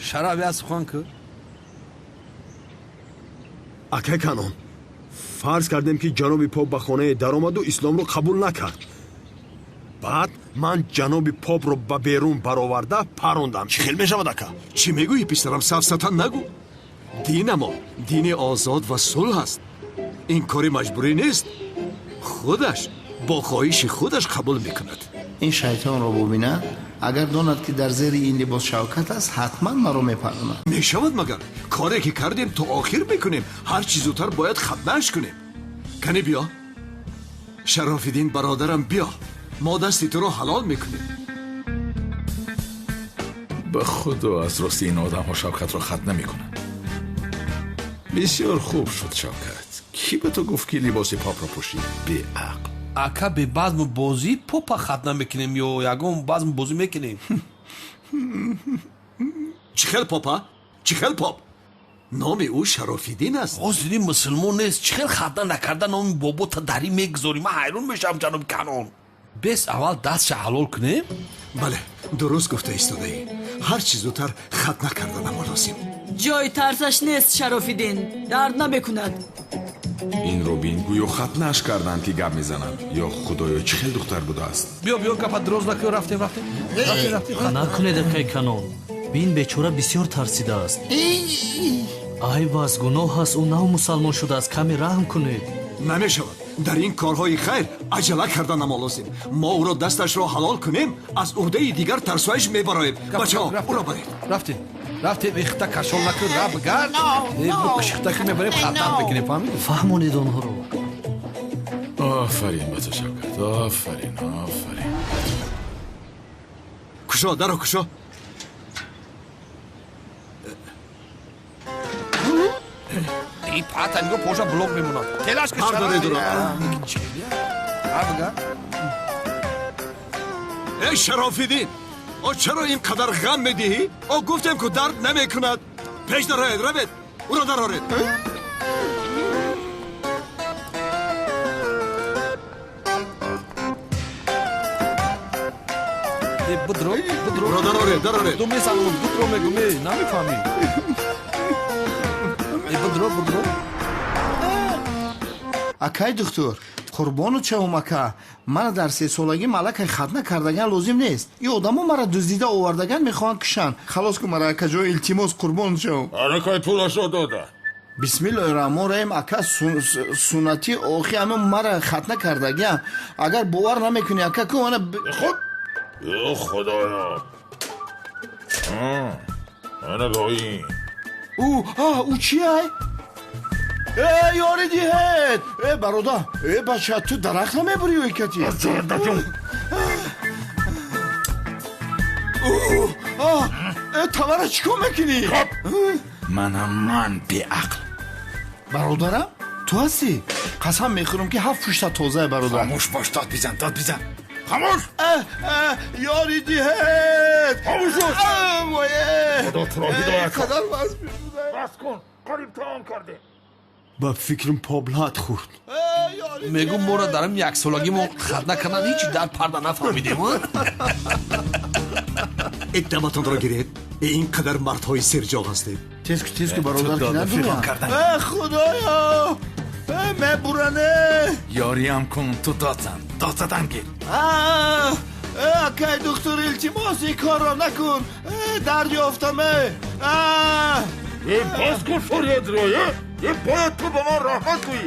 Шараф, я сухан ку. Акай Канон, фарз кардем, ки ҷаноби поп ба хонае даромаду исломро қабул накард. Баъд ман ҷаноби попро ба берун бароварда парондам. Чӣ хел мешавад, ака? Чӣ мегӯӣ, писарам? Сафсата нагӯ. Динамо дини озод ва сулҳ аст. Ин кори маҷбурӣ нест, худаш бо хоҳиши худаш қабул мекунад. Ин шайтонро бубинад, агар донад, ки дар зери ин либос Шавкат аст, ҳатман маро мепаронад. Мешавад, магар коре ки кардем, то охир мекунем. Ҳар чӣ зудтар бояд хатнааш кунем. Кани биё, Шарофиддин бародарам, биё, мо дасти туро ҳалол мекунем. Ба худо, аз рости ин одамҳо Шавкатро хатна мекунанд. Бисёр хуб шуд. Шавкат, кӣ ба ту гуфт, ки либоси попро пӯшӣ, беақл? Ака, бе базму бозӣ попа хатна мекунем ё ягон базму бозӣ мекунем? Чӣ хел попа? Чӣ хел поп? Номи ӯ Шарофиддин аст. Ҳозири мусулмон нест. Чӣ хел хатна накарда номи бобота дарӣ мегузорӣ? Ман ҳайрон мешавам, ҷаноби Канон. Бес аввал дастша ҳалол кунем. Бале, дуруст гуфта истодаӣ. Ҳар чӣ зудтар хатна карданамо лозим. Ҷои тарсаш нест, Шарофиддин, дард намекунад. Инро бин, гӯё хатнааш карданд, ки гап мезанад. Ё худоё, чӣ хел духтар будааст! Биё, биё, гапа дроз накун. Рафтем, рафтем, рафтем, рафтем. Накунед, акай Канон. Бин, бечора бисёр тарсидааст. Айб аст, гуноҳ аст, ӯ нав мусалмон шудааст, каме раҳм кунед. Намешавад. Дар ин корҳои хайр аҷала карда намолозим. Мо ӯро дасташро ҳалол кунем, аз уҳдаи дигар тарсоиш мебароем. Бачаҳо, ӯро баред. Рафтем, рафтем. Ихта кашол накун, раб гард. Кишихта ки мебарем, хатна мекунем, фаҳмидӣ? Фаҳмонед онҳоро. Офарин ба ту, Шавкат, офарин, офарин. Кушо даро, кушо. И пата нигоҳ, поша блок мемонад. Телаш ки. Ҳар доред ӯро. Ҳар. Эй Шарофиддин, о, чаро ин қадар ғам медиҳӣ? О, гуфтем, ку дард намекунад. Пеш дароед, равед, ӯро дароред. Будро, будро. Ӯро дароред, дароред. Ду мезанам, будро мегум, намефаҳмӣ. Будро, будро. Акай духтур, қурбону чавум, ака, мана дар сесолагӣ малакай хатна кардаган лозим нест. И одамо мара дуздида овардаган, мехоҳанд кушанд. Халос кун мара, акаҷон, илтимос, қурбону чавум. Аракай пулашро дода. Бисмиллоҳи раҳмон раҳим. Ака, суннатӣ охи ама мара хатна кардагиам. Агар бовар намекунӣ, ака, ку ана. Хуб, ё худоё, ана бо ин. Ӯ ӯ чи ай? Э, ёри диҳед! Э, бародар, э, бача, ту дарахт намебурӣ, ой кати? Э, тавара чӣ кор мекунӣ? Манам ман, беақл. Бародарам, ту ҳастӣ? Қасам мехӯрам, ки ҳафт пушта тозае, бародар. Хомӯш бош, дод бизан, дод бизан, хомӯш. Ёри диҳед! Хомӯш бош. Худо туро ҳидоят кунад. Қадар вазм. Бас кун, қариб таом кардем. Ба фикрам, поп лат хӯрд. Мегум, моро дар ин яксолагӣ мо хатна кардан, ҳичи дар парда нафаҳмидем. Иттаматонро гиред. Ин қадар мардҳои серҷоғ ҳастед. Тез ку, тез ку, бародар, ки дода фиғон надурам. кардан. Э, худоё, э, мебуране. Ёриам кун, ту дод зан, дод задан гир. Э, акай духтур, илтимос, ин корро накун. Э, дард ёфтам, э. Э, бас кун фарёдро. Э, бояд ту ба ман раҳмат гӯӣ.